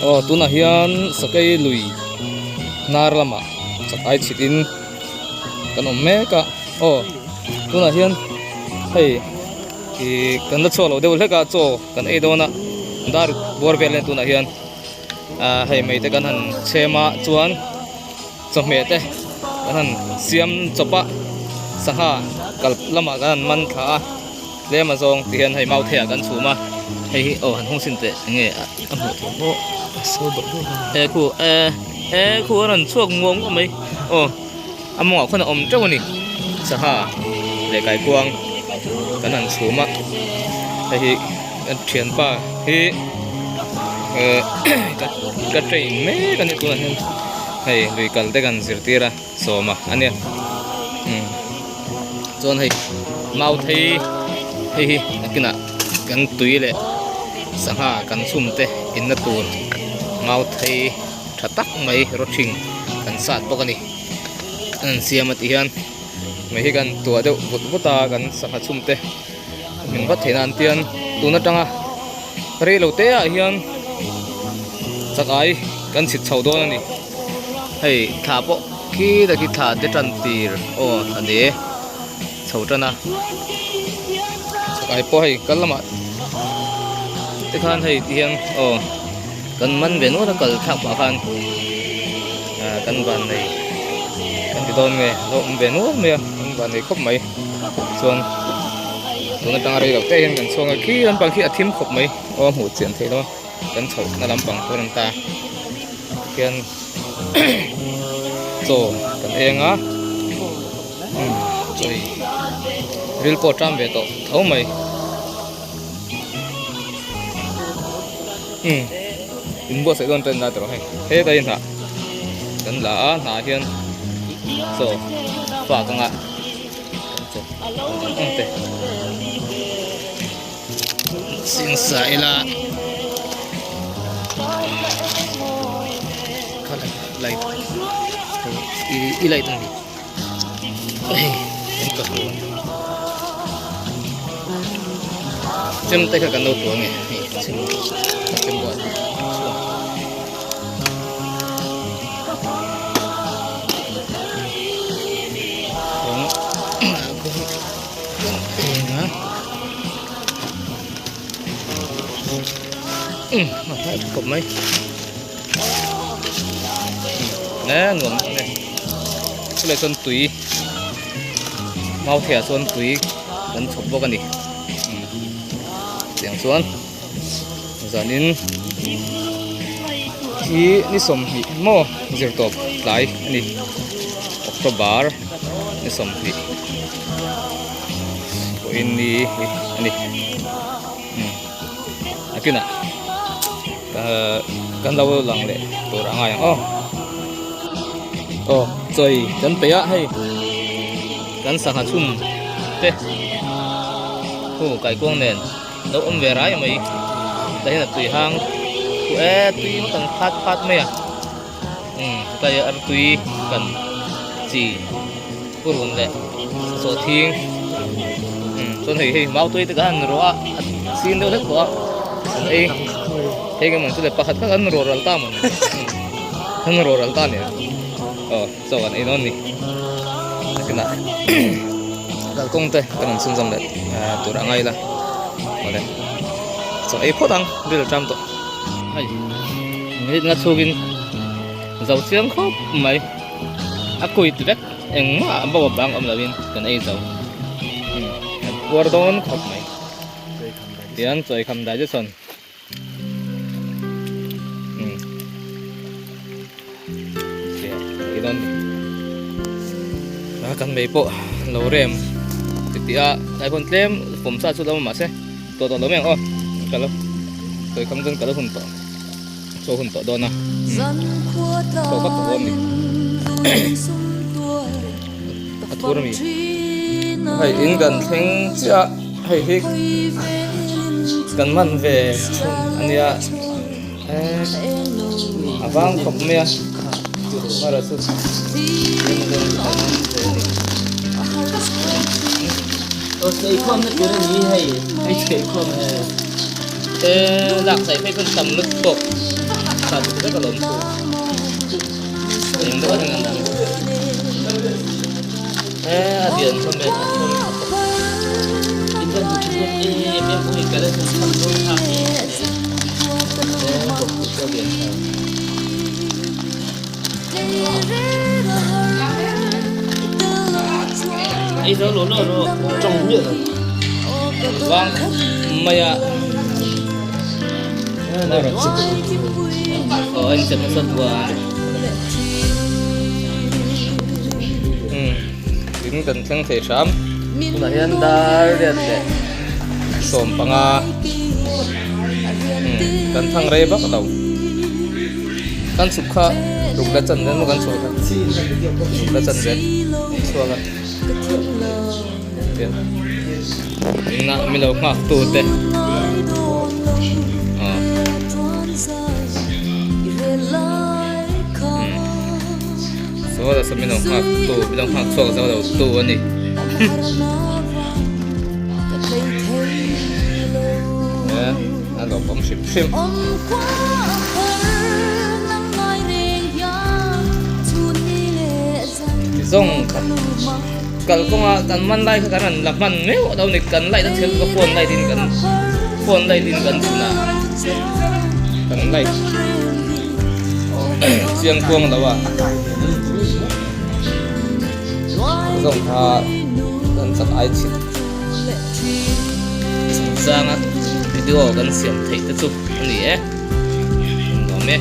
Aw tunah hian sakei lui hnar lamah chakai chhit in kan awm mek a aw tunah hian hei ih kan la chhuak lo deuh hlek a chaw kan ei dawn a dar bawr vel hian tunah hian ah hei mei te kan han chhem a chuan chawhmeh te kan han siam chawp a sangha kal lamah kan han man thla a tlem a zawng ti hian hei mau thei ah kan chhum a hei hi aw han hung sin teh eng nge a hmuh theih pawh he khu eh he khu a rawn chhuak muang muang mai aw a mawngah khawn a awm teuh a ni sangha leh kaikuang kan han chhum a hei hi ka thianpa hi eh ka train mek a ni tunah hian hei lui kal te kan zirtir a sawma a nia umm chuan hei mau thei hei hi nakinah kan tui leh sangha kan chhum te inna tur mau thei tha tak mai rawthing kan sat bawk a ni an han siam a tih hian mei hi kan tuah deuh vut vut a kan sangha chhum te min vat theih nan tian tun atanga rei lo te ah hian chakai kan chhit chho dawn a ni hei thla pawh khi ta khi thla te tan tir aw a ni chho tan a chakai pawh hei kal lamah te khan hei ti hian aw kan man ve nual a kal thlak pah khan ah kan van nei kan ti dawn nge lo awm ve nual mai a kan van nei khawp mai. Chuan tun atanga rei lo te hian kan chhuak a khi lampang khi a thim khawp mai aw a hmuh chian theih lo a kan chhoh na lampang tur an ta khian chaw kan eng a umm chaw ei ril pawh a ṭam ve tawh tho mai umm in buatsaih dawn tan la tawh hei hetlai hnah kan la a hnah hian chaw fak anga. Sing sa ila light i light ang chem te kha kan lo tuang nge chem chem buat Khawp mai nge nuam nge chulai chuan tui mau theiah chuan tui kan chhawp bawk a ni tiang chuan. Zanin hi ni 20 maw zirtawp tlai a ni October ni 20 pawhin ni hi a ni a kinah kan lo lang leh tur a ngai ang aw aw chawi kan peih a hei kan sangha chhum te hu kaikuang nen. Lo awm ve rai mai tah hian a tui hang khu e tui ngawt ang phat phat mai a umm tlai ar tui kan chi purun leh sawhthing umm chuan hei hei mau tui te kha an rawh a a sin deuh hlek tawh a an ei hei nge maw chu le pakhat kha an rawh ral ta maw an rawh ral ta nia aw chaw an ei dawn a ni nakinah kalkawng te kan rawn chhunzawm leh tur a ngai la awle chaw ei phawt ang ril a ṭam tawh hei minute nga chhungin zo chiang khawp mai a kuit vek engmah a bo bang awm lovin kan ei zo kan puar dawn khawp mai tian chaw ei kham digestion. Kan mei pawh lo rem tih a tlai hun tlem pawm sa chu lo awm mahse tawh tawh lo mai ang aw ka lo sawi kham chuan ka lo hun tawh chaw hun tawh dawn a chaw vak ka bawm ni a thur ami hei in kan thleng chiah a. Hei hi kan man ve chhun a nia a vang khawp mai a mara chu e lak saih phei pawn tam lut bawk. sa duk vek alawm chu eng deuh a ni ang he a dian hlawm e a hlawm tha bawk he bawkpui pawh a lian tha. Vang khawp mai a aw a inchep nasa duh a umm in kan thleng thei hram tunah hian dar riat leh 15 umm kan thang rei vak lo. Kan chhuk kha ruk la chan vel maw kan chhuah kha ruk la chan vel an chhuak a tian inah mi lo nghak tu te aw saw la saw mi lo nghak tu mi lo nghak chhuak zo lo tu a ni. A lawmawm hrim hrim. Ti zawng kha kalkawnga kan man lai kha kan rawn la hman meuh lo ni kan light a thil ka phone light in kan phone light in kan chhun a kan light chiang kuang lo a zawng kha kan chak ai chhit. Chungchanga video kan siam theih te chu a ni e. Nuam e.